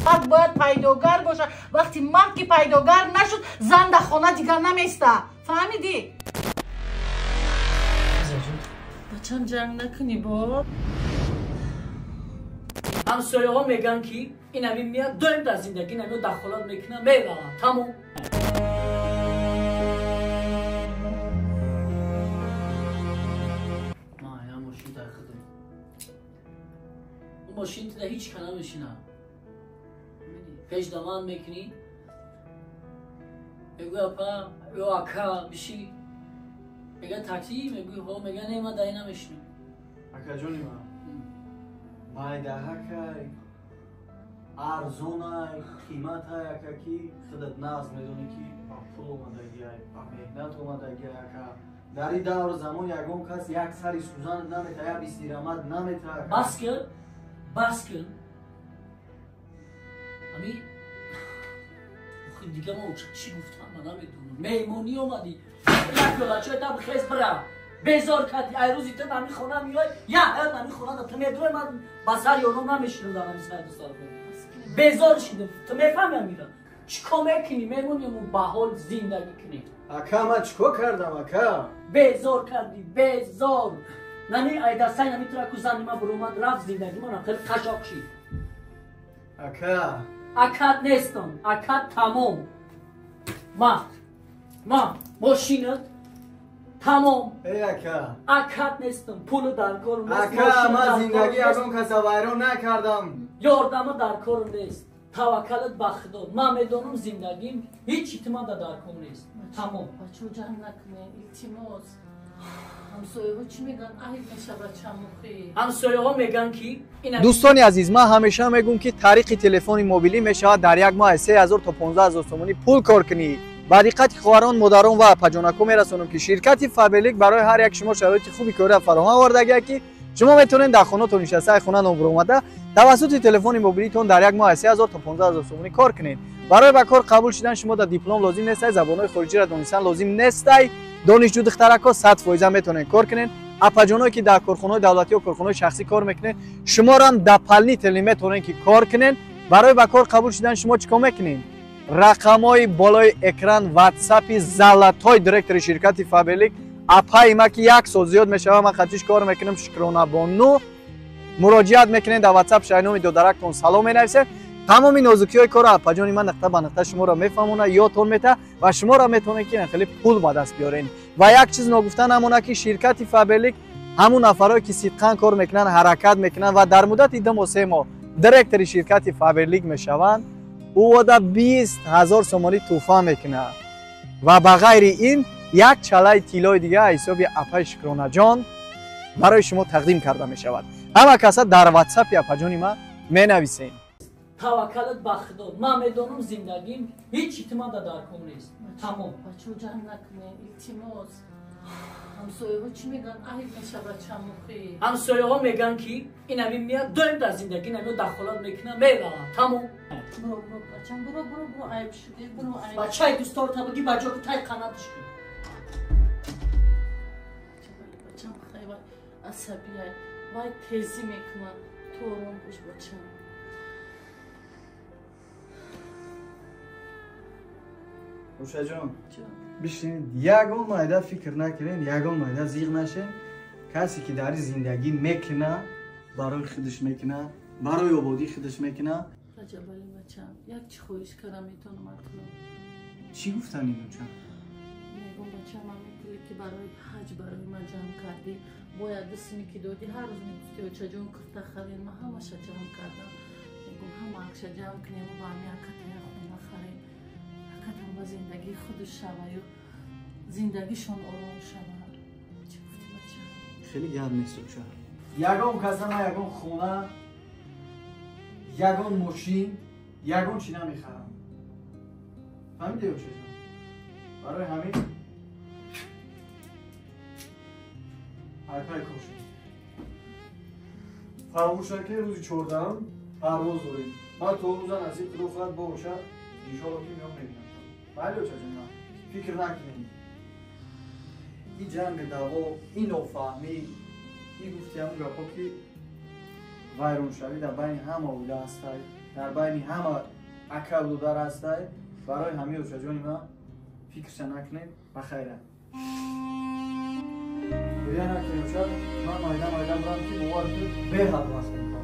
Мард бояд пайдогар бошад. Вақти мард ки пайдогар нашуд, зан дар хона дигар намеиста. Фаҳмидӣ? Бачам, ҷанг накунӣ бо. Ҳамсояҳо мегӯянд, ки ин ҳамин меяд, доим дар зиндагӣ намеяд, дахолат мекунад, меравад. Тамом. Мошин тида ҳеҷ ка намешинам. Пеш даман мекунӣ, мегӯй апа ё ака биши, мега такси, мегӯй ҳо, мега не, ман дар ин намешинам. Акаҷони ман, майдаҳакай, арзонай, қиматай, ака, ки худат нағз медонӣ, ки ба пул омадагиай, ба меҳнат омадагиай, ака. Дар ин давру замон ягон кас як сари сӯзанат намета, як бистирамат намета. Бас кун, бас кун. Ами дига ма чӣ гуфтам, ман намедонам. Меҳмонӣ омадӣ, як пиёлачой там хез бира. Безор кардӣ. Ай рӯзи ту ҳамин хона меой, як ҳаёт ҳамин хона ту медурой, ман ба сари ором намешинам дар ҳамин сайду сархона. Безор шидам. Ту мефаҳми амира? Чӣ кор мекунӣ? Меҳмонӣ ба ҳол зиндагӣ кунӣ. Ака, ман чӣ кор кардам, ака? Безор кардӣ, безор. Нами ай дастаи нами тура ку зани ман буромад рафт, зиндагӣ манам хеле қашоқ шид. Ака, акат нестам, акат тамом. Ма мошинат тамом. Эй ака, акат нестам, пулу дар корм нест. Ака, ман зиндагӣ ягон каса вайрон накардам. Ёрдама дар корм нест. Таваккалат ба Худо. Ман медонам зиндагим ҳеҷ чӣ ту ман дар кор нест. Тамом. Бачо, ҷанг накунед, илтимос. Ҳамсояҳо чӣ мегӯянд? Айб мешавад чамухӣ. Ҳамсояҳо мегӯянд, ки дӯстони азиз, ман ҳамеша мегӯм, ки тариқи телефони мобилӣ мешавад дар як моҳ 3000 то 15 000 сомонӣ пул кор кунӣ. Ба диққати хоҳарон, модарон ва апаҷонако мерасонам, ки ширкати Фаберлик барои ҳар як шумо шароити хуби кориро фароҳам овардагия, ки шумо метавонед дар хонатон нишаста, ай хона нобуромада, тавассути телефони мобилитон дар як моҳ 3000 то 15 000 сомонӣ кор кунед. Барои ба кор қабул шудан шумо дар диплом лозим нестай, забонҳои хориҷиро донистан лозим нестай. Донишҷӯ духтаракҳо 100% метавонед кор кунед. Апаҷоное, ки дар корхонаҳои давлатӣ ё корхонаҳои шахсӣ кор мекунед, шуморам дополнительно метавонед, ки кор кунед. Барои ба кор қабул шудан шумо чӣ кор мекунед? Рақамҳои болои экран, ватсапи золотой директори ширкати Фаберлик, апаи ма, ки як сол зиёд мешавад ман хатиш кор мекунам, Шукронабону, муроҷиат мекунед. Дар ватсап шайноми додарактон салом менависед. Тамоми нозукиҳои корро апаҷони ман нуқта ба нуқта шуморо мефаҳмонад, ёдтон мета ва шуморо метавонед, ки хеле пул ба даст биёред. Ва як чиз ногуфта намонад, ки ширкати Фаберлик ҳамун нафарое, ки сидқан кор мекунанд, ҳаракат мекунанд ва дар муддати 2 моҳ, 3 моҳ директори ширкати Фаберлик мешаванд, ӯ ода 20 000 сомонӣ тӯҳфа мекунад ва ба ғайри ин як чалаи тиллои дига ҳисоби апаи Шукронаҷон барои шумо тақдим карда мешавад. Ҳама каса дар ватсапи апаҷони ман менависем. Таваккалат ба Худо. Ман медонам зиндагим ҳеҷ чӣ ту ман дар кор нест. Тамом. Бачо, ҷанг накунед, илтимос. Ҳамсояҳо чӣ мегӯянд? Айб мешавад чамухӣ. Ҳамсояҳо мегӯянд, ки ин ҳамин меяд, доим дар зиндагӣ намеяд, дахолат мекунад, меравад. Тамом. Буро, буро, бачам, буро, буро, буро, айб шуде, буро, айб. Бачаи дӯсторта бигӣ, ба ҷо тай қанатш кун. Бачам, хай, вай асабия, вай тезӣ мекунад. Ту ором бош, бачам. Ушаҷон, бишинед, ягон майда фикр накунед, ягон майда зиғ нашед. Касе ки дар зиндагӣ мекуна, барои худаш мекуна, барои ободии худаш мекуна. Раҷабали, бачам, як чӣ хоҳиш кардам, метавонам кунам? Чӣ гуфтан инуча? Мегум, бачам, ҳамин пуле, ки барои ҳаҷ барои ман ҷамъ кардӣ, бояд дусуме, ки додӣ, ҳар рӯз мегуфти: «Очаҷон, курта харем». Ман ҳамаша ҷамъ кардам. Мегум, ҳама акша ҷамъ кунем, ба ҳами аката як хона харем, акатам ба зиндагии худаш шаваю зиндагишон ором шава. Чӣ гуфтӣ, бача? Хеле гап нест, оча. Ягон каса ман ягон хона, ягон мошин, ягон чӣ намехарам, фаҳмидӣ, очаҷон? Барои ҳамин ҳайпай кошед. Фаромӯш накунед, рӯзи 14-ам парвоз дорем. Ман то рӯза насиб худо хоҳад бо оша иншоалло, ки меом, мебинам. Бале, очаҷон, фикр накунед. Ин ҷанги даъво, ин нофаҳмӣ, ин гуфти ҳамун гапҳо, ки вайроншавӣ дар байни ҳама оила ҳастай. Дар байни ҳама ака дудар ҳастай. Барои ҳамаи очаҷони ман фикрша накунед, ба хайра. Гиря накунед оча, ман майда майда бурам ки бовар кунед беҳад вақт мекунам.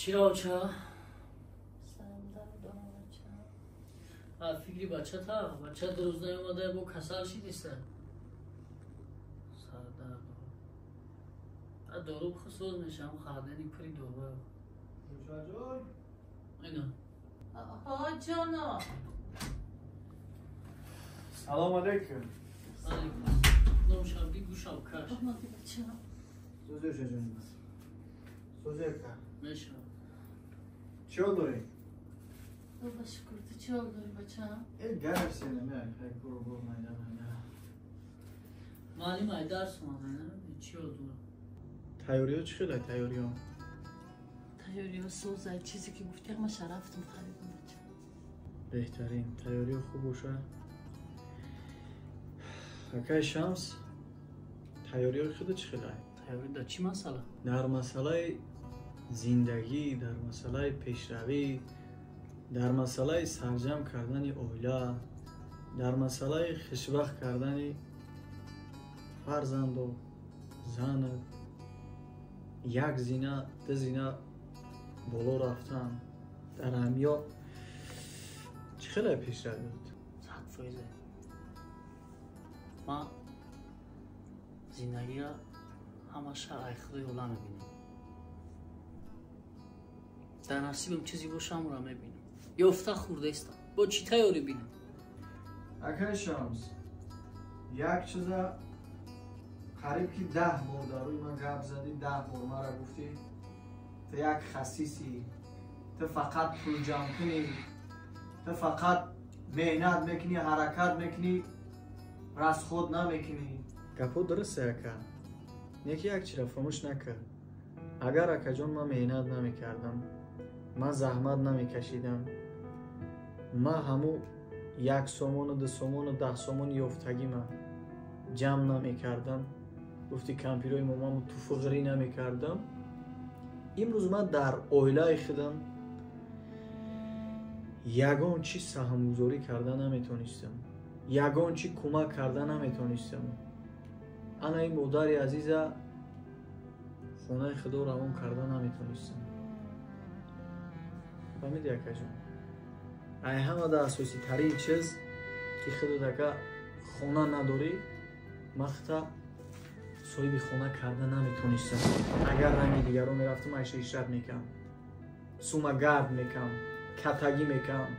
Чиро оча? Сарам дард дорам оча. Фикри бачата, бача дурӯз наёмада бо касал шидиста. Сар дард дорам. Дору бихӯр мешавам, хардани пури дору. Очаҷон. Ина. Ҳо ҷоно. Салом алейкум. Алейкум. Номшам бигӯшам каш. Омади бача. Сӯзи очаҷон. Сӯзи ака. Мешавам. Чӣ ҳол дорӣ? Ба шукр, ту чӣ ҳол дорӣ бача? Гарчи намеай, кору бор майда майда. Маълим ай дарс омада, чӣ ҳол дорам? Тайёриё чӣ хелай тайёриё? Тайёриё созай, чизе ки гуфтӣ ҳамаша рафтам харидам бача. Беҳтарин, тайёриё хуб боша. Акай Шамс, тайёриёи худо чӣ хелай? Тайёрӣ дар чӣ масъала? Дар масъалаи зиндагӣ, дар масъалаи пешравӣ, дар масъалаи сарҷамъ кардани оила, дар масъалаи хушбахт кардани фарзанду занат, як зина, ду зина боло рафтан, дар ҳамё чӣ хеле пешравӣ буд? 100%. Ман зиндагиро ҳамаша ай худои ола мебинам. Дар насибам чизе боша ҳамонро мебинам. Ёфта хӯрдаистам. Бо чӣ тайёрӣ бинам? Акай Шамс, як чиза қариб ки 10 бор дар рӯи ман гап задӣ, 10 бор мара гуфтӣ ту як хасисӣ, ту фақат пул ҷамъ кунӣ, ту фақат меҳнат мекунӣ, ҳаракат мекунӣ, расход намекунӣ. Гапҳо дурусте ака. Неки як чизро фаромӯш накард. Агар акаҷон ман меҳнат намекардам, ман заҳмат намекашидам, ман ҳамун 1 сомону 2 сомону 10 сомони ёфтагима ҷамъ намекардам, гуфти кампирои момаму туфуғрӣ намекардам, имрӯз ман дар оилаи худам ягон чиз саҳмгузорӣ карда наметонистам, ягон чиз кӯмак карда наметонистам. Ана ин модари азиза хонаи худо равон карда наметонистам. Фаҳмиди акаҷон? Ай ҳама дар асоситарин чиз ки худат ака хона надорӣ, ман худта соҳиби хона карда наметонистам. Агар ранги дигарон мерафтам, айша ишрат мекардам, сума гард мекардам, катагӣ мекардам.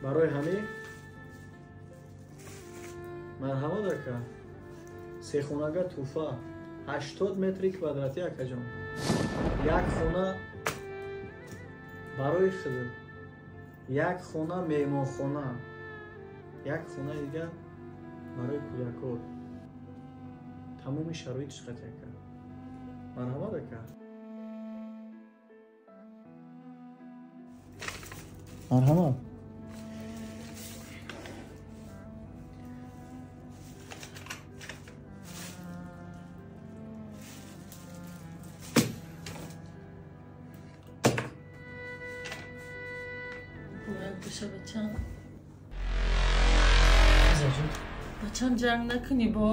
Барои ҳамин марҳамат ака, сехонага тӯҳфа 80 метри квадратӣ акаҷон. Як хона барои худат, як хона меҳмонхона, як хонаи дигар барои кӯдакот. Тамоми шароитш қатъ ака. Марҳамат ака. Марҳамат. Бачам ҷанг накунӣ бо?